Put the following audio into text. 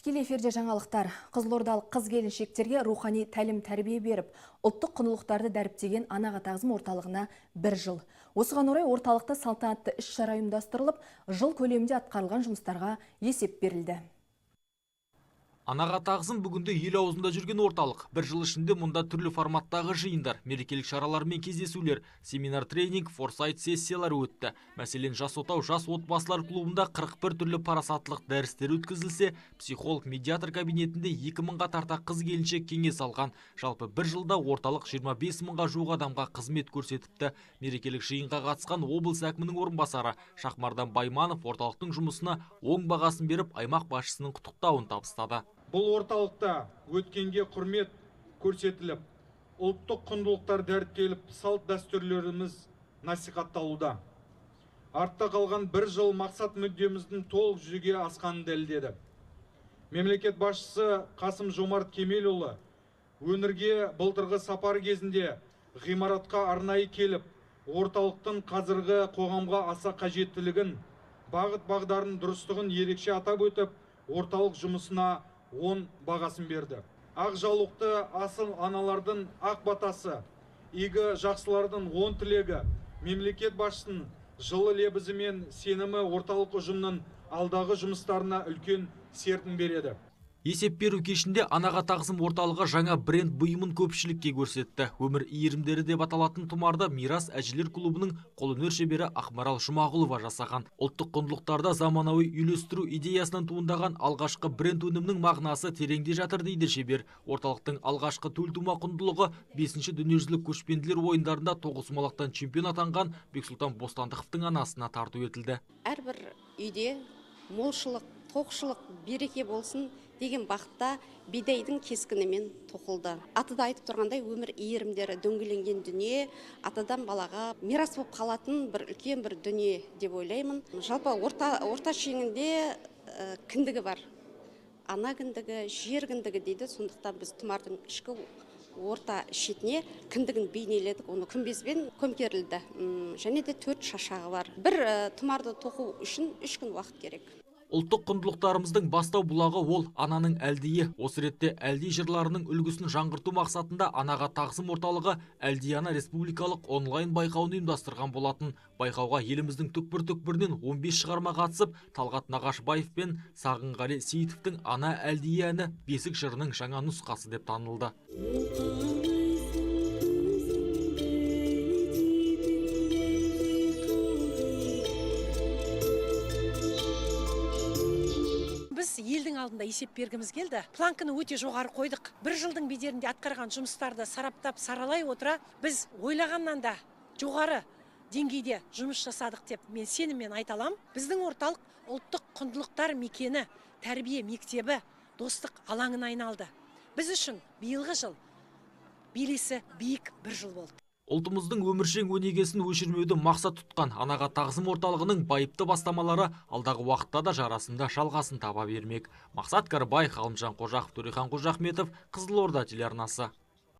Тікелей эфирде жаңалықтар. Қызылордалық қыз келіншектерге рухани тәлім тәрбие беріп, ұлттық құндылықтарды дәріптеген Анаға тағзым орталығына бір жыл. Осыған орай орталықта салтанатты іс-шара ұйымдастырылып, жыл көлемінде атқарылған жұмыстарға есеп берілді. Анаға тағзым бүгінде ел аузында жүрген орталық. Бір жыл ішінде мұнда түрлі форматтағы жиындар, мерекелік шаралар мен кездесулер, семинар тренинг, форсайт сессиялар өтті. Мәселен, Жас отау жас отбасылар клубында 41 түрлі парасаттылық дәрістер өткізілсе, психолог медиатор кабинетінде 2000-ға тарта қыз келіншек кеңес алған. Жалпы бір жылда орталық 25 мыңға жуық адамға қызмет көрсетіпті. Мерекелік жиынға қатысқан облыс әкімінің орынбасары Шахмардан Байманов орталықтың жұмысына оң бағасын беріп, аймақ басшысының құттықтауын табыстады. Бұл орталықта өткенге құрмет көрсетіліп, ұлттық құндылықтар дәріптеліп, салт дәстүрлеріміз насихатталуда. Артта қалған бір жыл мақсат мүддеміздің толық жүзеге асқанын дәлелдеді. Мемлекет басшысы Қасым Жомарт Кемелұлы өңірге былтырғы сапар кезінде ғимаратқа арнайы келіп, орталықтың қазіргі қоғамға аса қажеттілігін, бағыт бағдарын дұрыстығын ерекше атап өтіп, орталық жұмысына оң бағасын берді. Ақ жаулықты асыл аналардың ақ батасы, игі жақсылардың оң тілегі, мемлекет басшысының жылы лебізі мен сенімі орталық ұжымның алдағы жұмыстарына үлкен серпін береді. Есеп беру кешінде Анаға тағзым орталығы жаңа бренд бұйымын көпшілікке көрсетті. Өмір иірімдері деп аталатын тұмарды Мирас әжелер клубының қолөнер шебері Ақмарал Жұмағұлова жасаған. Ұлттық құндылықтарды заманауи үйлестіру идеясынан туындаған алғашқы бренд өнімнің мағынасы тереңде жатыр дейді шебер. Орталықтың алғашқы төлтума құндылығы 5-ші дүниежүзілік көшпенділер ойындарында тоғызқұмалақтан чемпион атанған Бексұлтан Бостандықовтың анасына тарту етілді. Әрбір үйде молшылық, тоқшылық, береке болсын деген бақытта бидайдың кескінімен тоқылды. Аты да айтып тұрғандай, өмір иірімдері дөңгеленген дүние, атадан балаға мирас болып қалатын бір үлкен бір дүние деп ойлаймын. Жалпы орта шеңінде кіндігі бар. Ана кіндігі, жер кіндігі дейді. Сондықтан біз тұмардың ішкі орта шетіне кіндігін бейнеледік, оны күмбезбен көмкерілді. Және де 4 шашағы бар. Бір тұмарды тоқу үшін 3 күн уақыт керек. Ұлттық құндылықтарымыздың бастау бұлағы ол ананың әлдиі. Осы ретте әлди жырларының үлгісін жаңғырту мақсатында Анаға тағзым орталығы Әлди ана республикалық онлайн байқауын ұйымдастырған болатын. Байқауға еліміздің түкпір-түкпірінен 15 шығарма қатысып, Талғат Нағашбаев пен Сағынғали Сейітовтің Ана әлдиі әні бесік жырының жаңа нұсқасы деп танылды. Елдің алдында есеп бергіміз келді. Планканы өте жоғары қойдық. Бір жылдың бедерінде атқарған жұмыстарды сараптап, саралай отыра, біз ойлағаннан да жоғары деңгейде жұмыс жасадық деп мен сеніммен айта аламын. Біздің орталық ұлттық құндылықтар мекені, тәрбие мектебі, достық алаңына айналды. Біз үшін биылғы жыл белесі биік бір жыл болды. Ұлтымыздың өміршең өнегесін өшірмеуді мақсат тұтқан Анаға тағзым орталығының байыпты бастамалары алдағы уақытта да жарасымда жалғасын таба бермек. Мақсат Карбай, Ғалымжан Қожақов, Төрехан Қожахметов, Қызылорда телеарнасы.